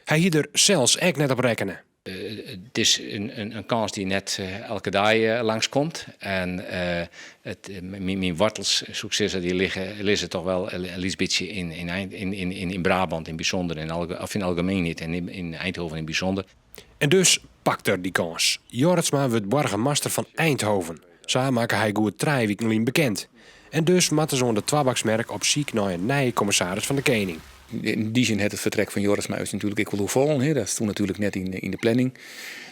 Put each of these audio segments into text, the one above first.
Hy hie der sels ek net op rekkene. It is in kâns dy't net elke dei langskomt. En it, myn woartels, soe ik sizze, dy ligge, lizze toch wel in lyts bytsje yn Brabant yn bysûnder, of yn algemeenheid en yn Eindhoven yn bysûnder. En dus pakt er dy kâns. Jorritsma wurdt boargemaster fan Eindhoven. Sa makke hy goed 3 wiken lyn bekend. En dus moatte se oan de Twabaksmerk op syk nei in nije kommissaris fan de Kening. Yn dy sin hat it fertrek fan Jorritsma ús natuerlik ek wol oerfallen. Dat stûn natuerlik net yn de planning.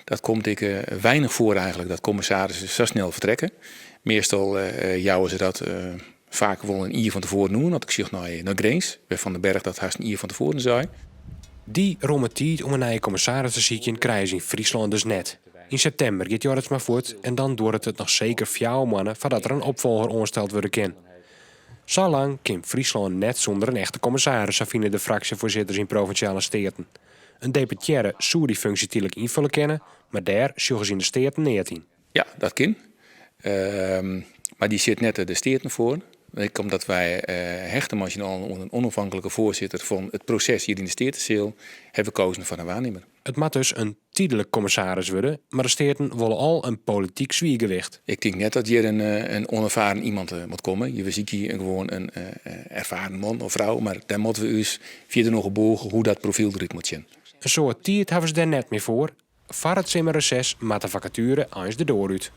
Dat komt ek weinich foar eigentlik, dat kommissarissen sa snel fertrekke. Meastal jouwe se dat faak wol in jier fan tefoaren oan. As ik sjoch nei Grins, wêr Van den Berg dat hast in jier fan tefoaren sei. Dy romme tiid om in nije kommissaris te sykjen krije se yn Fryslân dus net. Yn septimber giet Jorritsma fuort en dan duorret it noch seker 4 moanne foardat der in opfolger oansteld wurde kin. Sa lang kin Fryslân net sûnder in echte kommissaris, sa fine de fraksjefoarsitters yn Provinsjale Steaten. In deputearre soe dy funksje tydlik ynfulle kinne, mar dêr sjogge se yn de Steaten neat yn. Ja, dat kin. Mar dy sit net de Steaten foar. Ek omdat wy hechte mei syn allen oan in ûnôfhinklike foarsitter fan it proses hjir yn de Steateseal, hawwe we kozen foar in waarnimmer. It moat dus in tydlik kommissaris wurde, mar de Steaten wolle al in polityk swiergewicht. Ik tink net dat hjir in onervaren iemand moat komme. We sykje gewoan in ervaren man of frou, mar dêr moatte we ús fierder noch op bûge hoe dat profyl derút moat sjen. In soad tiid hawwe se dêr net mear foar. Foar it simmerreses moat de fakatuere eins de doar út.